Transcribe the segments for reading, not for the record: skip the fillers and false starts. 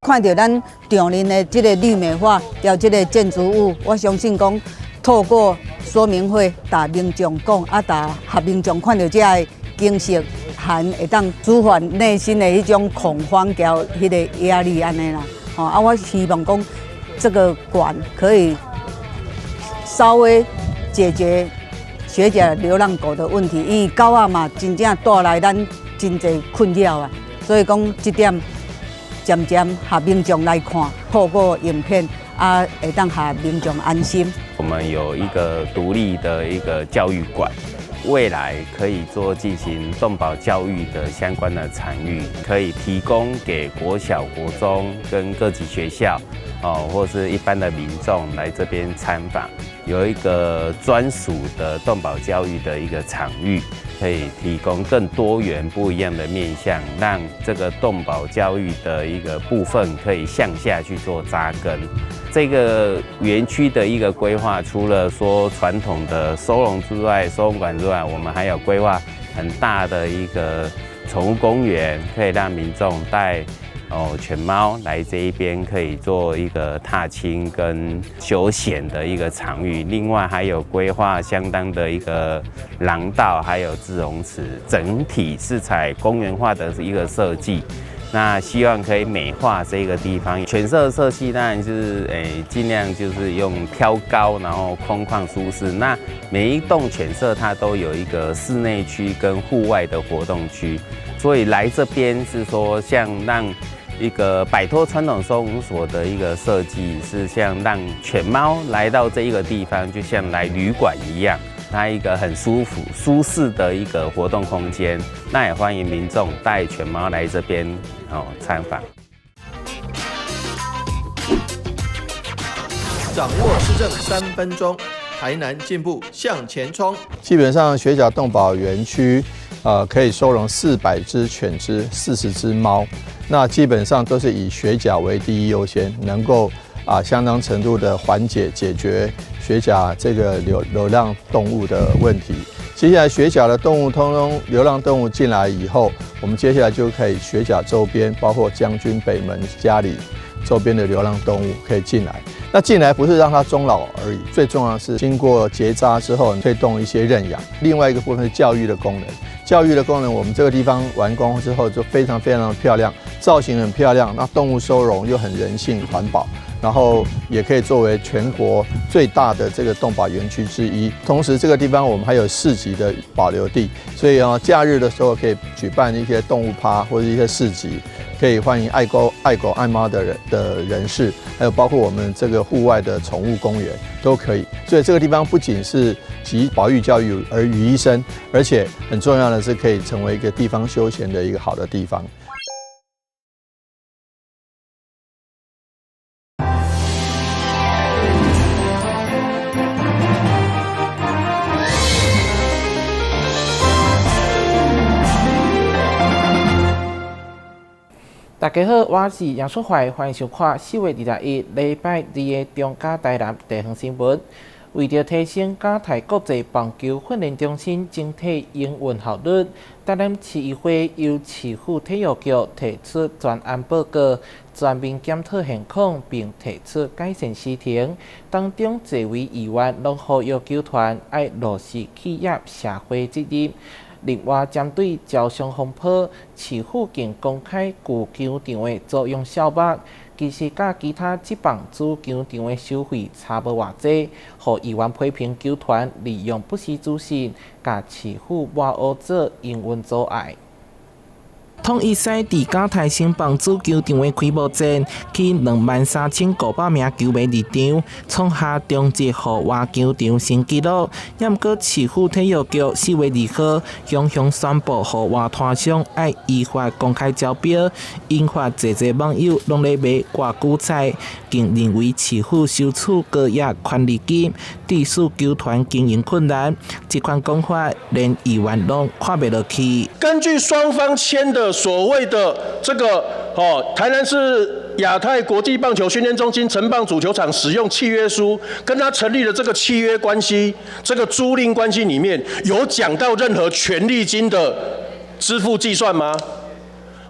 看著咱長林的這个綠美化，著這个建築物，我相信講透過說明會，共民眾講，啊，共予民眾看著這个景色，還會當舒緩內心的彼種恐慌，佮彼个壓力按呢啦。吼啊，我希望講這個館可以稍微解決學甲流浪狗的問題，因為狗仔嘛真正帶來咱真濟困擾啊，所以講這點漸漸予民眾來看，透過影片啊，會當予民眾安心。我們有一個獨立的一個教育館，未來可以做進行動保教育的相關的場域，可以提供給國小、國中跟各級學校，哦，或是一般的民眾來這邊參訪，有一個專屬的動保教育的一個場域，可以提供更多元不一樣的面向，讓這個動保教育的一個部分可以向下去做扎根。這個園區的一個規劃，除了說傳統的收容之外，收容館之外，我們還有規劃很大的一個寵物公園，可以讓民眾帶犬貓來這一邊，可以做一個踏青跟休閒的一個場域。另外還有規劃相當的一個廊道，還有自容池，整體是採公園化的一個設計。那希望可以美化這個地方，犬舍設計當然就是盡量就是用挑高，然後空曠舒適。那每一棟犬舍它都有一個室內區跟戶外的活動區，所以來這邊是說像讓一個擺脫傳統收容所的一個設計，是像讓犬貓來到這一個地方，就像來旅館一樣，它一個很舒服、舒適的一個活動空間。那也歡迎民眾帶犬貓來這邊參訪。掌握市政3分鐘，台南進步向前衝。基本上，學甲動保園區，可以收容400隻犬隻、40隻貓。那基本上都是以學甲為第一優先，能夠相當程度的緩解解決學甲這個流浪動物的問題。接下來學甲的動物通通流浪動物進來以後，我們接下來就可以學甲周邊，包括將軍北門嘉里周邊的流浪動物可以進來。那進來不是讓它終老而已，最重要的是經過結紮之後，推動一些認養。另外一個部分是教育的功能，教育的功能，我們這個地方完工之後就非常非常的漂亮，造型很漂亮，那動物收容又很人性環保。然後也可以作為全國最大的這個動保園區之一。同時，這個地方我們還有市集的保留地，所以啊，假日的時候可以舉辦一些動物趴或者一些市集，可以歡迎愛狗、愛狗、愛貓的人士，還有包括我們這個戶外的寵物公園都可以。所以這個地方不僅是集保育教育而於一身，而且很重要的是可以成為一個地方休閒的一個好的地方。大家好，我是楊淑懷，歡迎收看4月21禮拜二的中嘉台南地方新聞。為著提升嘉泰國際棒球訓練中心整體營運效率，台南市議會由市府體育局提出專案報告，全面檢討現況，並提出改善時程。當中濟位議員攏呼籲球團愛落實企業社會責任。另外，針對招商風波，市府更公開舊球場的租用數目，其實佮其他職棒主球場的收費差無偌濟，予議員批評球團利用不實資訊，共市府抹烏做營運阻礙。統一賽佇嘉泰新棒主球場的開幕戰，吸23,500名球迷入場，創下中職戶外球場新紀錄。毋過市府體育局4月2號雄雄宣布，戶外攤商愛依法公開招標，引發濟濟網友攏咧罵割韭菜，更認為市府收取高額權利金，致使球團經營困難。這款講法連議員攏看袂落去。根據雙方簽的所謂的這個台南市亞太國際棒球訓練中心成棒主球場使用契約書，跟他成立的這個契約關係、這個租賃關係裡面有講到任何權利金的支付計算嗎？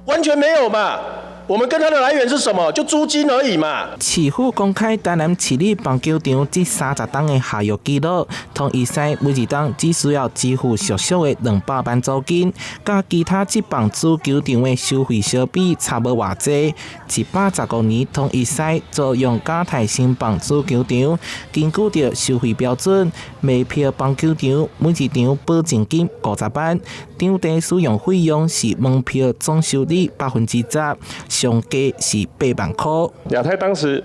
完全沒有嘛！我們跟他的來源是什麼？就租金而已嘛。市府公開台南市立棒球場這30冬的合約記錄，統一獅每一冬只需要支付俗俗的200萬租金，佮其他職棒主球場的收費相比差無偌濟。115年統一獅租用嘉泰新棒主球場，根據著收費標準，賣票棒球場每一場保證金50萬，場地使用費用是門票總收入10%。上低是8萬塊。亞太當時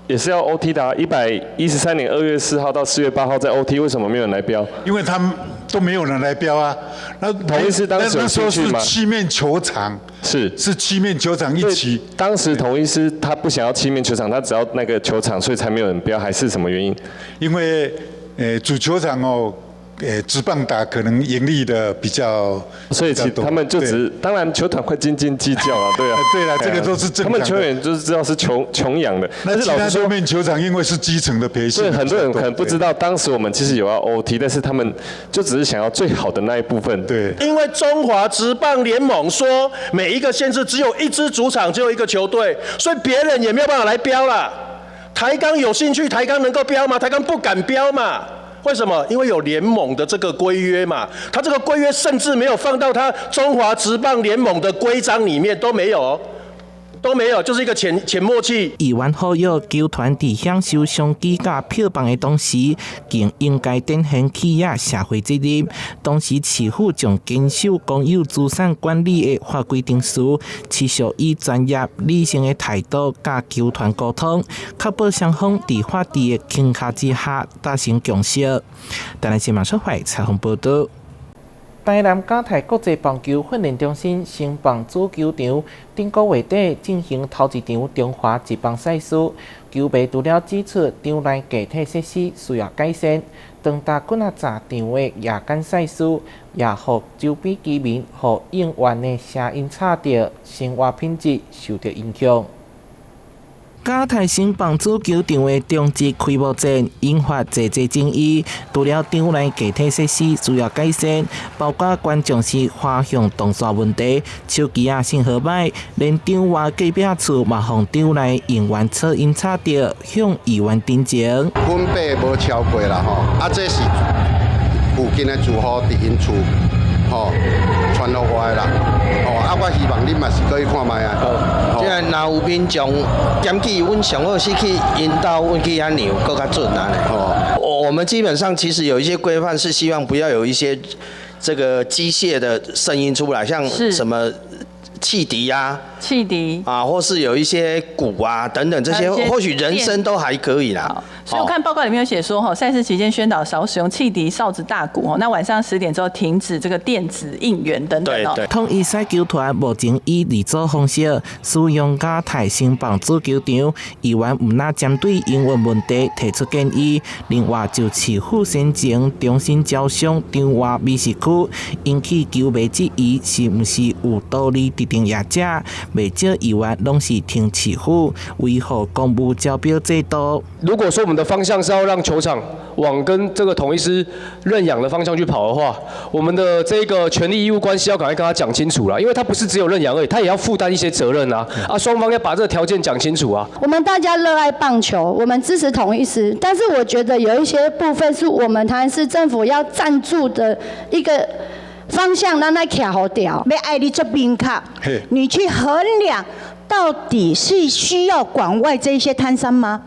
也是要 OT 的，113年2月4號到4月8號在 OT，為什麼沒有人來標？因為他們都沒有人來標啊。那統一獅當時那時候是七面球場，是七面球場一起。當時統一獅他不想要七面球場，他只要那個球場，所以才沒有人標，還是什麼原因？因為主球場哦。職棒打可能盈利的比較，所以其實他們就只當然球團會斤斤計較啊，對啊，對啦，這個都是正常。他們球員就是知道是窮窮養的，那其他六面球場因為是基層的培訓，所以很多人可能不知道，當時我們其實有要 OT，但是他們就只是想要最好的那一部分。對，因為中華職棒聯盟說每一個縣市只有一支主場，只有一個球隊，所以別人也沒有辦法來標啦。台鋼有興趣，台鋼能夠標嗎？台鋼不敢標嘛。為什麼？因為有聯盟的這個規約嘛，他這個規約甚至沒有放到他中華職棒聯盟的規章裡面都沒有，都沒有，就是一個潛潛默契。議員呼籲球團佇享受商機佮票房的同時，更應該展現企業社會責任。同時，市府將堅守公有資產管理的法規程序，持續以專業理性的態度佮球團溝通，確保雙方佇法治的框架之下達成共識。台南新聞出發採訪報導。台南嘉泰國際棒球訓練中心新棒主球場頂個月底進行頭一場中華職棒賽事，球迷除了指出場內硬體設施需要改善，長達幾仔十場的夜間賽事，也予周邊居民予應援的聲音吵著，生活品質受著影響。嘉泰新棒主球場的中職開幕戰引發濟濟爭議，除了場內硬體設施需要改善，包括觀眾席滑向動線問題、手機仔信號䆀，連場外隔壁厝嘛予場內應援噪音吵著，向議員陳情。分貝無超過啦吼，啊這是附近的住戶佇𪜶厝吼傳予我的啦，吼啊我希望恁嘛是閣去看覓啊。這个若有民眾檢舉，阮上好是去𪜶兜，阮去遐量，閣較準啊。吼，我們基本上其實有一些規範，是希望不要有一些這個機械的聲音出來，像什麼汽笛啊、汽笛啊，或是有一些鼓啊等等這些，或許人聲都還可以啦。所以我看報告裡面有寫說，哈，賽事期間宣導少使用汽笛、哨子、大鼓，那晚上10點之後停止這個電子應援等等。對對。統一獅球團目前以二組方式使用嘉泰新棒主球場，議員毋但針對營運問題提出建議，另外就市府先前重新招商場外美食區，引起球迷質疑是毋是有道理特定業者，袂少議員攏是挺市府維護公務招標制度。如果說我們的方向是要讓球場往跟這個統一獅認養的方向去跑的話，我們的這個權利義務關係要趕快跟他講清楚了，因為他不是只有認養而已，他也要負擔一些責任啊！啊，雙方要把這個條件講清楚啊。我們大家熱愛棒球，我們支持統一獅，但是我覺得有一些部分是我們台南市政府要贊助的一個方向，咱愛徛予牢。欲愛你足明確，你去衡量到底是需要館外這些攤商嗎？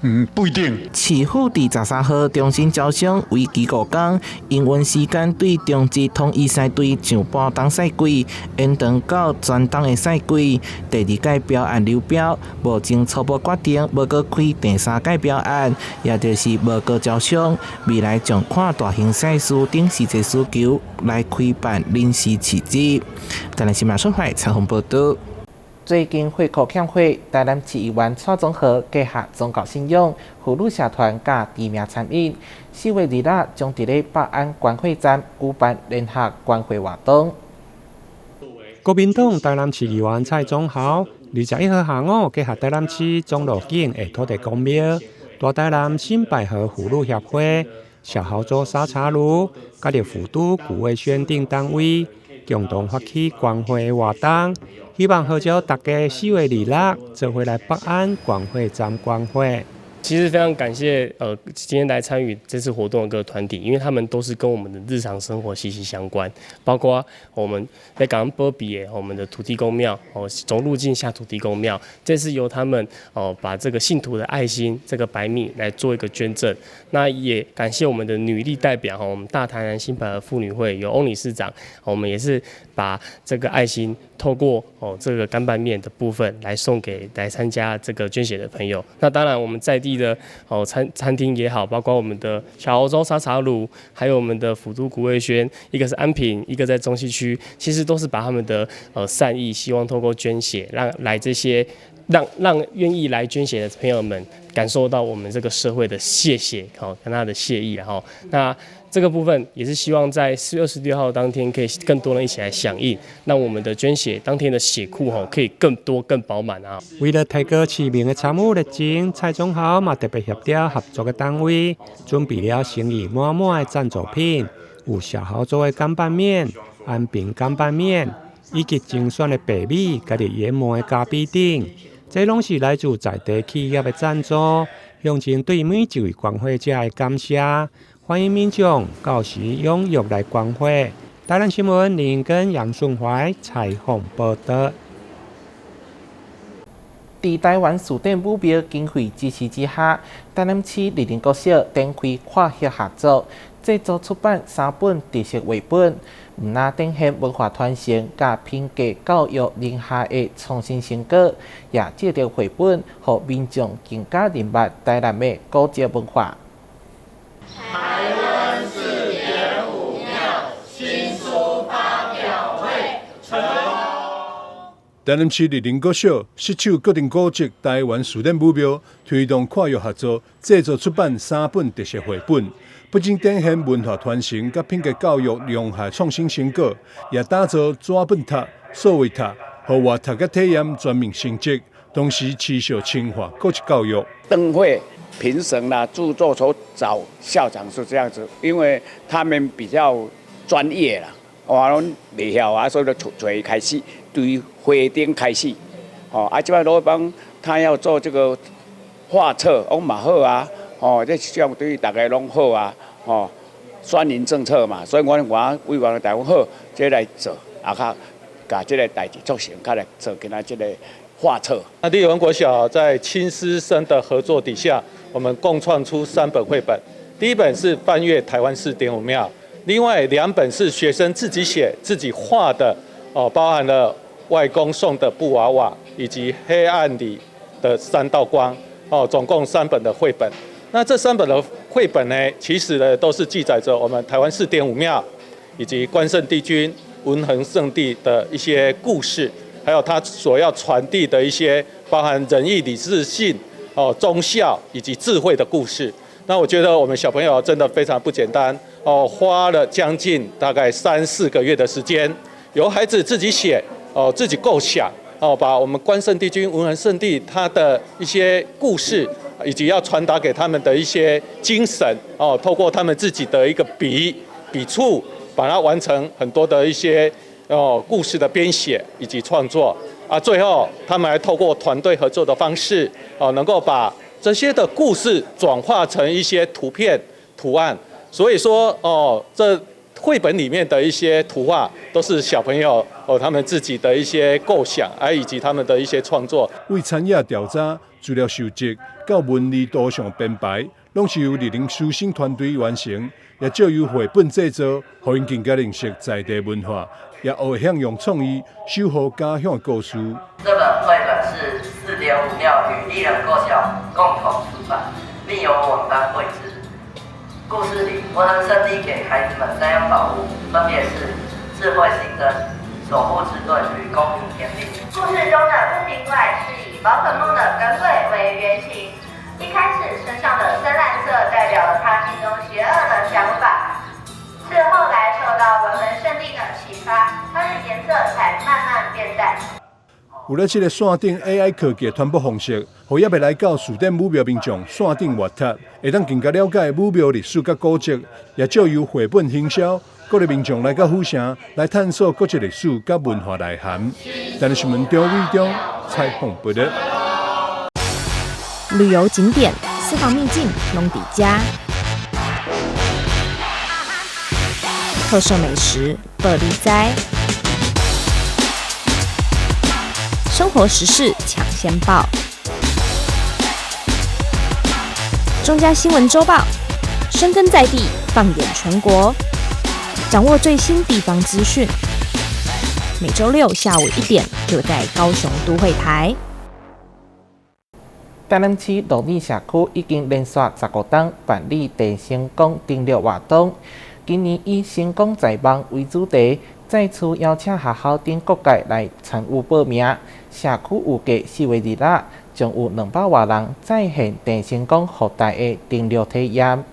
嗯，不一定。市府佇13號重新招商，為期5工，營運時間對中職統一獅隊上半冬賽季延長到全冬的賽季。第二屆標案流標，目前初步決定無閣開第三屆標案，也就是無閣招商。未來將看大型賽事等實際需求來開辦臨時市集。台南新聞出發採訪報導。最近血庫欠血，台南市議員蔡宗和結合宗教信仰、婦女社團佮知名餐飲，4月2日將佇咧北安關血站舉辦聯合捐血活動。國民黨台南市議員蔡宗豪21號下午結合台南市中路景的土地公廟、大台南新百合婦女協會、小豪洲沙茶爐、佮著府都古味選定單位，共同發起關懷的活動，希望號召大家4月26做伙來北安關血站捐血。其實非常感謝，今天來參與這次活動的各個團體，因為他們都是跟我們的日常生活息息相關，包括我們在港波比我們的土地公廟哦，總路徑下土地公廟，這次由他們哦把這個信徒的愛心這個白米來做一個捐贈，那也感謝我們的女力代表哈，我們大台南新百合婦女會有翁理事長，我們也是把這個愛心透過哦這個乾拌麵的部分來送給來參加這個捐血的朋友。那當然我們在地的哦餐廳也好，包括我們的小歐洲沙茶滷，還有我們的府都古味軒，一個是安平，一個在中西區，其實都是把他們的善意，希望透過捐血，讓來這些讓願意來捐血的朋友們感受到我們這個社會的謝謝，好跟他的謝意，然後那這個部分也是希望在4月26號當天可以更多人一起來響應，讓我們的捐血當天的血庫吼可以更多更飽滿啊。為了提高市民的參與熱情，蔡總校嘛特別協調合作的單位，準備了誠意滿滿的贊助品，有小豪做的乾拌麵、安平乾拌麵，以及精選的白米、佮研磨的咖啡等，這攏是來自在地企業的贊助，象徵對每一位捐血者的感謝。歡迎民眾到時踴躍來捐血。台南新聞林根楊順懷採訪報道。佇台灣士典武廟經費支持之下，台南市麗林國小展開跨校合作，製作出版三本特色繪本，毋但展現文化傳承佮品格教育融合的創新成果，也藉著繪本，予民眾更加認捌台南的古蹟文化。台灣四點五廟新書發表會成功。台南市麗林國小攜手國定古蹟台灣士典武廟，推動跨域合作，製作出版三本特色繪本，不僅展現文化傳承佮品格教育融合創新成果，也打造紙本讀、數位讀，予閱讀佮體驗全面升級，同時持續深化國際教育。燈會評審啦，著作所找校長是這樣子，因為他們比較專業啦，我攏袂曉啊，所以就從最開始對會頂開始，哦，啊，這擺老板他要做這個畫冊，講嘛好啊，哦，這樣對大家攏好啊，哦，雙贏政策嘛，所以我委員大家好，這來做，啊，較共這個代誌促成，較來做今仔這個畫冊。那麗文國小在親師生的合作底下，我們共創出三本繪本。第一本是翻閱台灣四點五廟，另外兩本是學生自己寫、自己畫的，哦，包含了外公送的布娃娃以及黑暗裡的三道光，哦，總共三本的繪本。那這三本的繪本呢，其實呢都是記載着我們台灣四點五廟以及關聖帝君、文衡聖帝的一些故事，還有他所要傳遞的一些包含仁義禮智信、哦忠孝以及智慧的故事。那我覺得我們小朋友真的非常不簡單哦，花了將近大概3、4個月的時間，由孩子自己寫哦，自己構想哦，把我們關聖帝君、文衡聖帝他的一些故事，以及要傳達給他們的一些精神哦，透過他們自己的一個筆觸，把它完成很多的一些哦故事的編寫以及創作啊，最後他們還透過團隊合作的方式哦，能夠把這些的故事轉化成一些圖片、圖案，所以說哦，這繪本裡面的一些圖畫都是小朋友哦他們自己的一些構想，啊以及他們的一些創作。為田野調查、資料收集到文字圖像編排，攏是由麗玲師生團隊完成，也藉由繪本製作，予𪜶更加認識在地文化，也學會曉用創意守護家鄉的故事。這本繪本是四點五廟與麗人國小共同出版，並由我們班繪製。故事裡，文衡聖帝給孩子們三樣寶物，分別是智慧心燈、守護之盾與公平天秤。故事中的公平怪是以寶可夢的耿鬼為原型，一開始身上的深藍色代表了他心中邪惡的想法，是後來受到文衡聖帝的啟發，他的顏色才慢慢變淡。有了這個線頂 AI 科技傳播方式，予猶未來到士典武廟民眾線頂閱讀，會當更加了解武廟歷史佮古蹟，也藉由繪本行銷，鼓勵民眾來到府城來探索國際歷史佮文化內涵。台南新聞張偉中採訪報道。旅遊景點、私房秘境攏佇遮，特色美食報你知，生活時事搶先報，中嘉新聞週報，深耕在地，放眼全國，掌握最新地方資訊。每週六下午1點，就在高雄都會台。台南市鹿耳社區已經連續15冬辦理鄭成功登陸活動，今年以成功在望為主題，再次邀請學校等各界來參與報名。社區預計4月26將有200外人再現鄭成功復台的登陸體驗。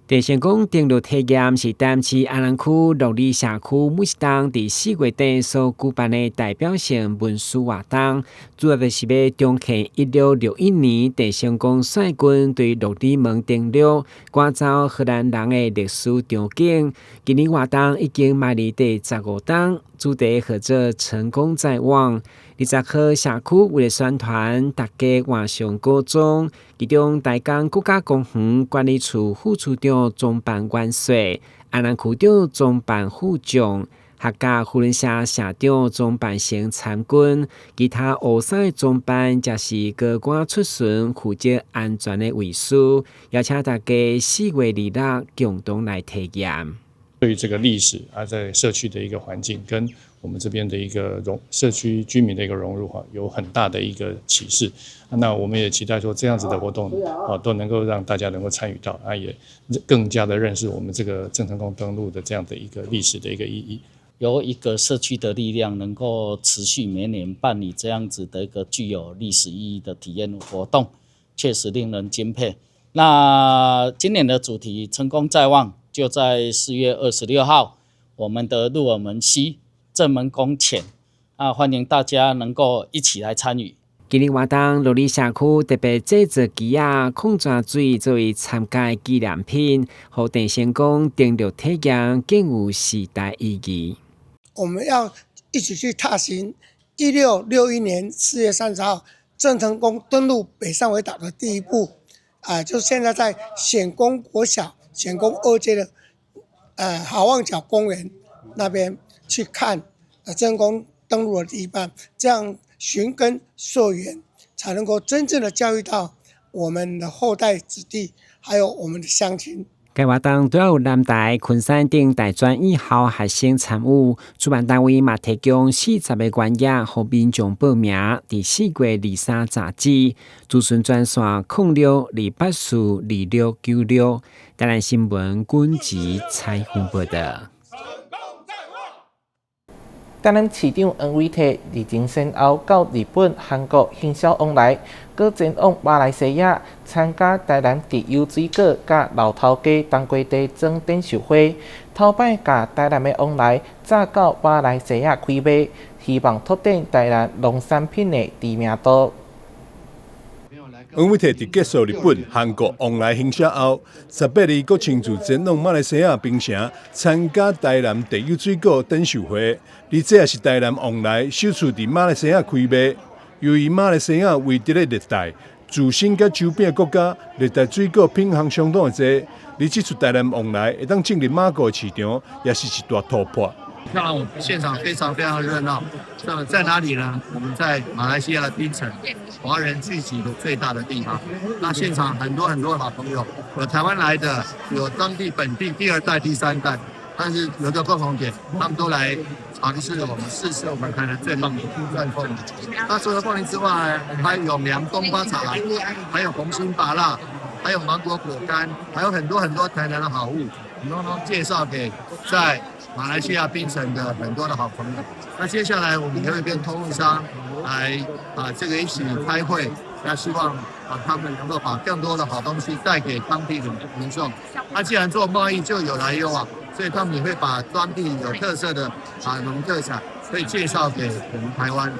鄭成功登陸體驗是台南市安南區鹿耳社區每一冬佇4月底所舉辦的代表性文史活動，主要就是欲重現1661年鄭成功率軍對鹿耳門登陸，趕走荷蘭人的歷史場景。今年活動已經邁入第15冬，主題號做成功在望。20號社區為了宣傳，大家換上古裝，其中台江國家公園管理處副處長鍾辦元帥，安南區長鍾辦副將，客家扶輪社社長鍾辦成參軍，其他學生的裝扮則是高官出巡負責安全的衛士，邀請大家4月26共同來體驗。對於這個歷史啊，在社區的一個環境跟我們這邊的一個融社區居民的一個融入哈，有很大的一個啟示。那我們也期待說，這樣子的活動啊，都能夠讓大家能夠參與到，啊，也更加的認識我們這個鄭成功登陸的這樣的一個歷史的一個意義。由一個社區的力量，能夠持續每年辦理這樣子的一個具有歷史意義的體驗活動，確實令人欽佩。那今年的主題成功在望，就在4月26號，我們的鹿耳門西鄭門宮前，啊，歡迎大家能夠一起來參與。今年活動，鹿耳社區特別製作旗仔、礦泉水作為參加的紀念品，予鄭成功登陸體驗更有時代意義。我們要一起去踏尋1661年4月30號鄭成功登陸北汕尾島的第一步，啊，就現在在顯功國小、顯功二街的好望角公園那邊去看鄭成功登陸的第一步，這樣尋根溯源，才能夠真正的教育到我們的後代子弟，還有我們的鄉親。該活動主要有南台、昆山等大專院校學生參與，主辦單位嘛提供40個名額，予民眾報名。佇4月23截止，諮詢專線06-284-2696。台南新聞軍籍採訪報道。台南市長黃偉哲日前先後到日本、韓國行銷往來，閣前往馬來西亞參加台南特優水果佮老頭家冬瓜茶莊展售會，頭擺共台南的往來早到馬來西亞開賣，希望拓展台南農產品的知名度。黃偉哲佇結束日本、韓國往來行程後，18日閣親自前往馬來西亞檳城參加台南特優水果展售會，而這也是台南旺來首次佇馬來西亞開賣。由於馬來西亞位佇咧熱帶，自身佮周邊國家熱帶水果品項相當的濟，而這次台南旺來會當進入馬國市場，也是一大突破。那現場非常非常熱鬧。那麼在哪裡呢？我們在馬來西亞的檳城，華人聚集的最大的地方。那現場很多很多好朋友，有台灣來的，有當地本地第二代、第三代，但是有個共同點，他們都來嘗試我們試試我們台南最棒的鑽鳳梨。那除了鳳梨之外，我們還有永良冬瓜茶，還有紅心芭樂，還有芒果果乾，還有很多很多台南的好物，我們通通介紹給在馬來西亞檳城的很多的好朋友。那接下來我們也會跟通路商來啊這個一起開會，那希望啊他們能夠把更多的好東西帶給當地的民眾。那既然做貿易就有來有往，所以他們也會把當地有特色的啊農特產會介紹給我們台灣。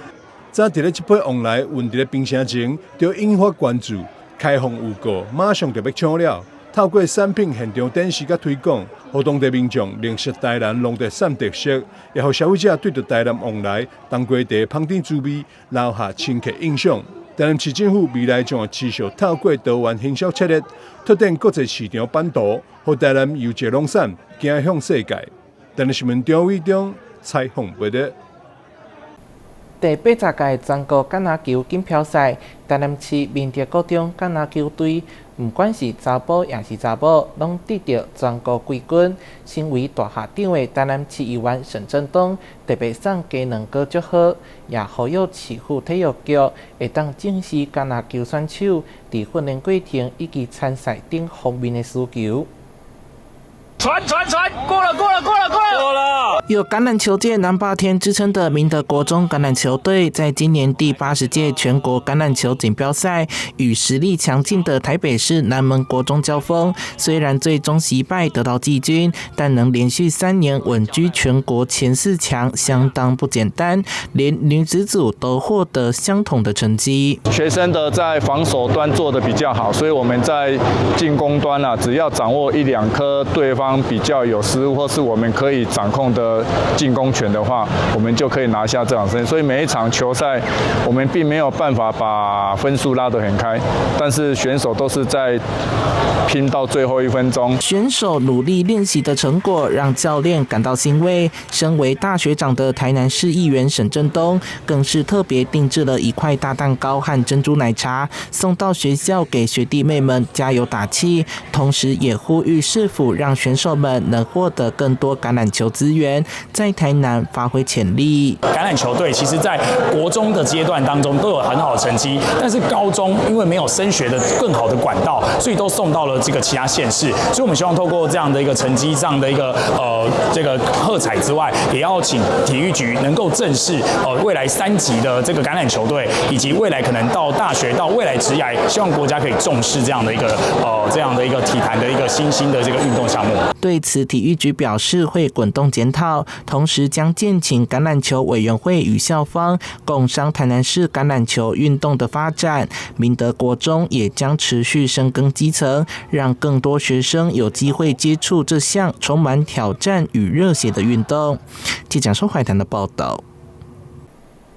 早佇咧這批旺來運佇咧檳城前，就引發關注。開放預告，馬上就欲搶了。透過產品現場展示佮推廣，予當地民眾認識台南農特產特色，也予消費者對著台南旺來冬瓜茶香甜滋味留下深刻印象。台南市政府未來將會持續透過多元行銷策略，拓展國際市場版圖，予台南優質農產行向世界。台南新聞張偉中採訪報導。第80屆全國橄欖球錦標賽，台南市明德國中橄欖球隊，毋管是查埔抑是查某，攏得著全國季軍。身為大學長的台南市議員沈振東特別送雞卵糕祝賀，也呼籲市府體育局會當正視橄欖球選手佇訓練過程以及參賽等方面的需求。傳傳傳，過了過了過了過了。過了。有橄欖球界南霸天之稱的明德國中橄欖球隊，在今年第80屆全國橄欖球錦標賽，與實力強勁的台北市南門國中交鋒。雖然最終惜敗得到季軍，但能連續3年穩居全國前四強，相當不簡單。連女子組都獲得相同的成績。學生的在防守端做得比較好，所以我們在進攻端啊，只要掌握一兩顆對方比較有失誤，或是我們可以掌控的進攻權的話，我們就可以拿下這場勝。所以每一場球賽，我們並沒有辦法把分數拉得很開，但是選手都是在拼到最後一分鐘。選手努力練習的成果讓教練感到欣慰。身為大學長的台南市議員沈振東，更是特別定製了一塊大蛋糕和珍珠奶茶，送到學校給學弟妹們加油打氣，同時也呼籲市府讓選手們能獲得更多橄欖球資源，在台南發揮潛力。橄欖球隊其實在國中的階段當中都有很好的成績，但是高中因為沒有升學的更好的管道，所以都送到了這個其他縣市。所以我們希望透過這樣的一個成績上的一個這個喝彩之外，也要請體育局能夠正視未來三級的這個橄欖球隊，以及未來可能到大學到未來職涯，希望國家可以重視這樣的一個這樣的一個體壇的一個新興的這個運動項目。對此，體育局表示會滾動檢討，同時將建請橄欖球委員會與校方共商台南市橄欖球運動的發展。明德國中也將持續深耕基層，讓更多學生有機會接觸這項充滿挑戰與熱血的運動。記者蘇懷談的報道。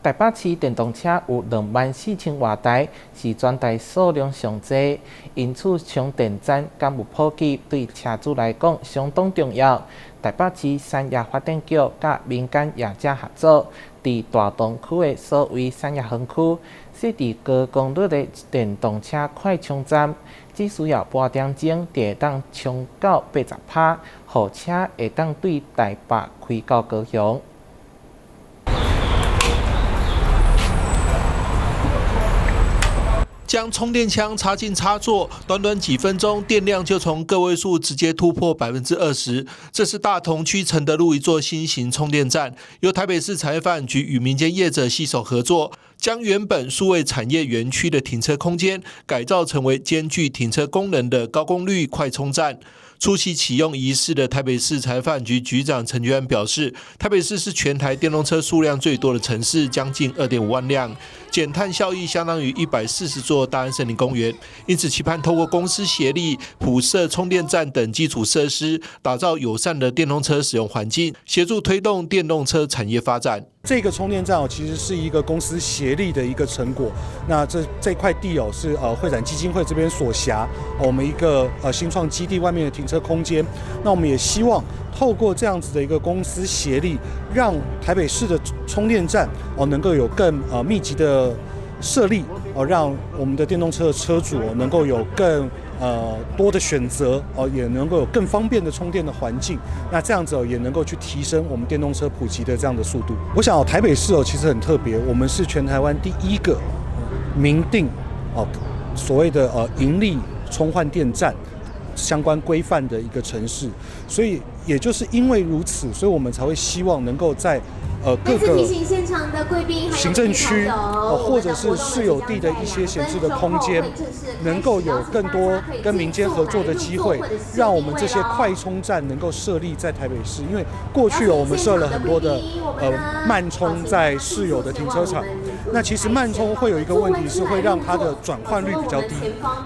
台北市電動車有24,000外台，是全台數量上濟，因此充電站敢有普及，對車主來講相當重要。台北市產業發展局佮民間業者合作，佇大同區的所謂產業園區設置高功率的電動車快充站，只需要半點鐘就會當充到80%，予車會當對台北開到高雄。將充電槍插進插座，短短幾分鐘，電量就從個位數直接突破20%。這是大同區承德路一座新型充電站，由台北市產業發展局與民間業者攜手合作，將原本數位產業園區的停車空間改造成為兼具停車功能的高功率快充站。出席啟用儀式的台北市產業發展局局長陳居安表示，台北市是全台電動車數量最多的城市，將近2.5萬輛，減碳效益相當於140座大安森林公園。因此，期盼透過公私協力，鋪設充電站等基礎設施，打造友善的電動車使用環境，協助推動電動車產業發展。這個充電站哦，其實是一個公私協力的一個成果。那這塊地哦，是會展基金會這邊所轄，我們一個新創基地外面的停車空間。那我們也希望透過這樣子的一個公私協力，讓台北市的充電站哦能夠有更密集的設立哦，讓我們的電動車的車主能夠有更多的選擇哦，也能夠有更方便的充電的環境。那這樣子哦，也能夠去提升我們電動車普及的這樣的速度。我想哦，台北市哦其實很特別，我們是全台灣第一個明定哦所謂的營利充換電站相關規範的一個城市。所以也就是因為如此，所以我們才會希望能夠在各个行政区，或者是市有地的一些闲置的空间，能够有更多跟民间合作的机会，让我们这些快充站能够设立在台北市。因为过去我们设了很多的慢充在市有的停车场，那其实慢充会有一个问题是会让它的转换率比较低。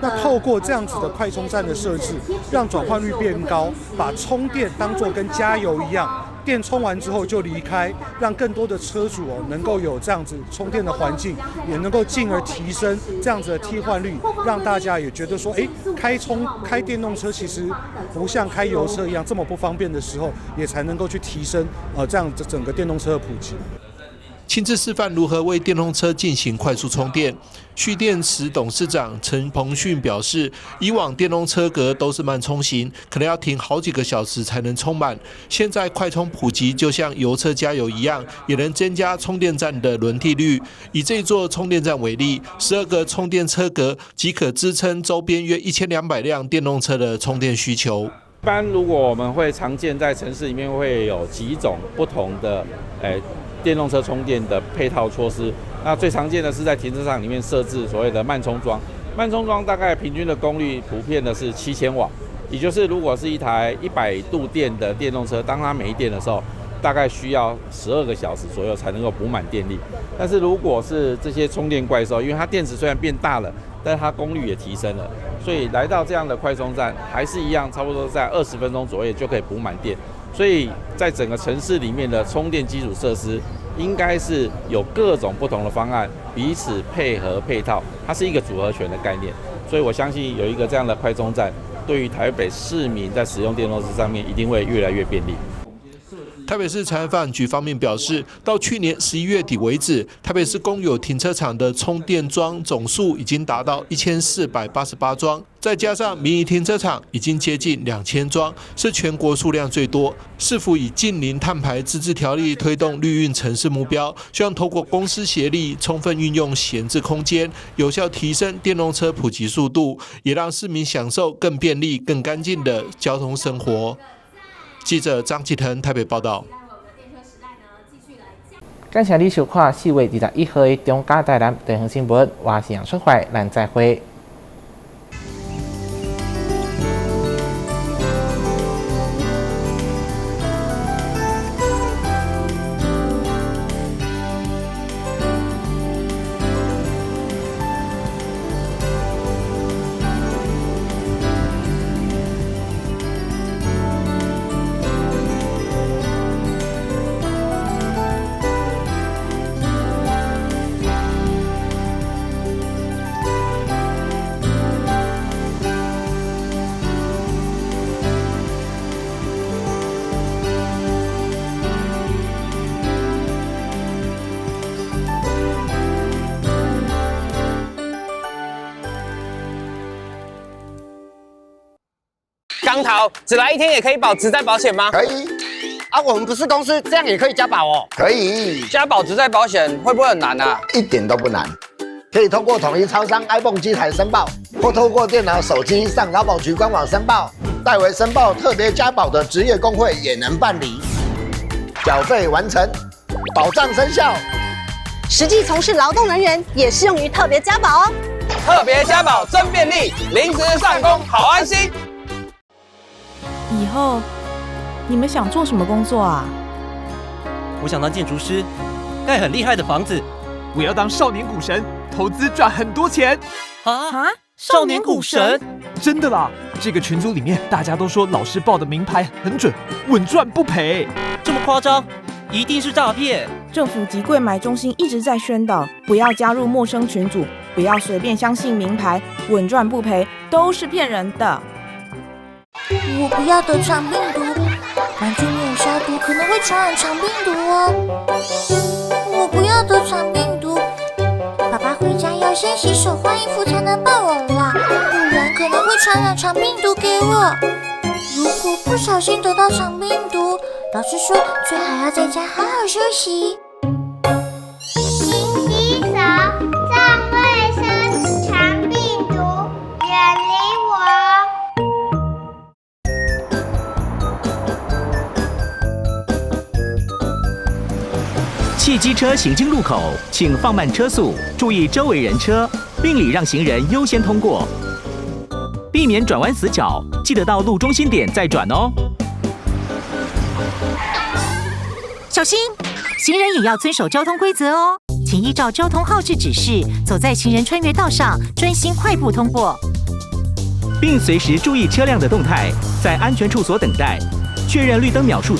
那透过这样子的快充站的设置，让转换率变高，把充电当作跟加油一样。电充完之后就离开，让更多的车主哦能够有这样子充电的环境，也能够进而提升这样子的替换率，让大家也觉得说，开电动车其实不像开油车一样这么不方便的时候，也才能够去提升这样子整个电动车的普及。亲自示范如何为电动车进行快速充电。蓄电池董事长陈鹏训表示，以往电动车格都是慢充型，可能要停好几个小时才能充满。现在快充普及，就像油车加油一样，也能增加充电站的轮替率。以这座充电站为例，12个充电车格即可支撑周边约1200辆电动车的充电需求。一般如果我们会常见在城市里面会有几种不同的电动车充电的配套措施，那最常见的是在停车场里面设置所谓的慢充桩。慢充桩大概平均的功率普遍的是7000瓦，也就是如果是一台100度电的电动车，当它没电的时候，大概需要12个小时左右才能够补满电力。但是如果是这些充电怪兽，因为它电池虽然变大了，但是它功率也提升了，所以来到这样的快充站还是一样，差不多在20分钟左右就可以补满电。所以在整个城市里面的充电基础设施，应该是有各种不同的方案，彼此配合配套，它是一个组合拳的概念。所以我相信有一个这样的快充站，对于台北市民在使用电动车上面一定会越来越便利。台北市产业发展局方面表示，到去年11月底为止，台北市公有停车场的充电桩总数已经达到1488桩，再加上民营停车场已经接近2000桩，是全国数量最多。市府以近零碳排自治条例推动绿运城市目标，希望透过公司协力，充分运用闲置空间，有效提升电动车普及速度，也让市民享受更便利、更干净的交通生活。记者张继腾台北报道。感谢你收看4月21号的中嘉台南地方新闻，我是杨淑怀，咱再会。钢头，只来一天也可以保职灾保险吗？可以。啊，我们不是公司，这样也可以加保哦。可以。加保职灾保险会不会很难啊？一点都不难，可以通过统一超商 iPhone 机台申报，或透过电脑、手机上劳保局官网申报。代为申报特别加保的职业工会也能办理。缴费完成，保障生效。实际从事劳动人员也适用于特别加保哦。特别加保真便利，临时上工好安心。以后你们想做什么工作啊？我想当建筑师，盖很厉害的房子。我要当少年股神，投资赚很多钱。啊！少年股神？真的啦！这个群组里面大家都说老师报的名牌很准，稳赚不赔。这么夸张？一定是诈骗！政府及柜买中心一直在宣导，不要加入陌生群组，不要随便相信名牌，稳赚不赔都是骗人的。我不要得肠病毒，玩具没有消毒可能会传染肠病毒哦。我不要得肠病毒，爸爸回家要先洗手换衣服才能抱我啦，不然可能会传染肠病毒给我。如果不小心得到肠病毒，老师说最好要在家好好休息。勤洗手，重卫生，肠病毒远离我。汽機車行經路口，請放慢車速，注意周圍人車，並禮讓行人優先通過。避免轉彎死角，記得到路中心點再轉哦。小心，行人也要遵守交通規則哦。請依照交通號誌指示，走在行人穿越道上，專心快步通過，並隨時注意車輛的動態，在安全處所等待，確認綠燈秒數足。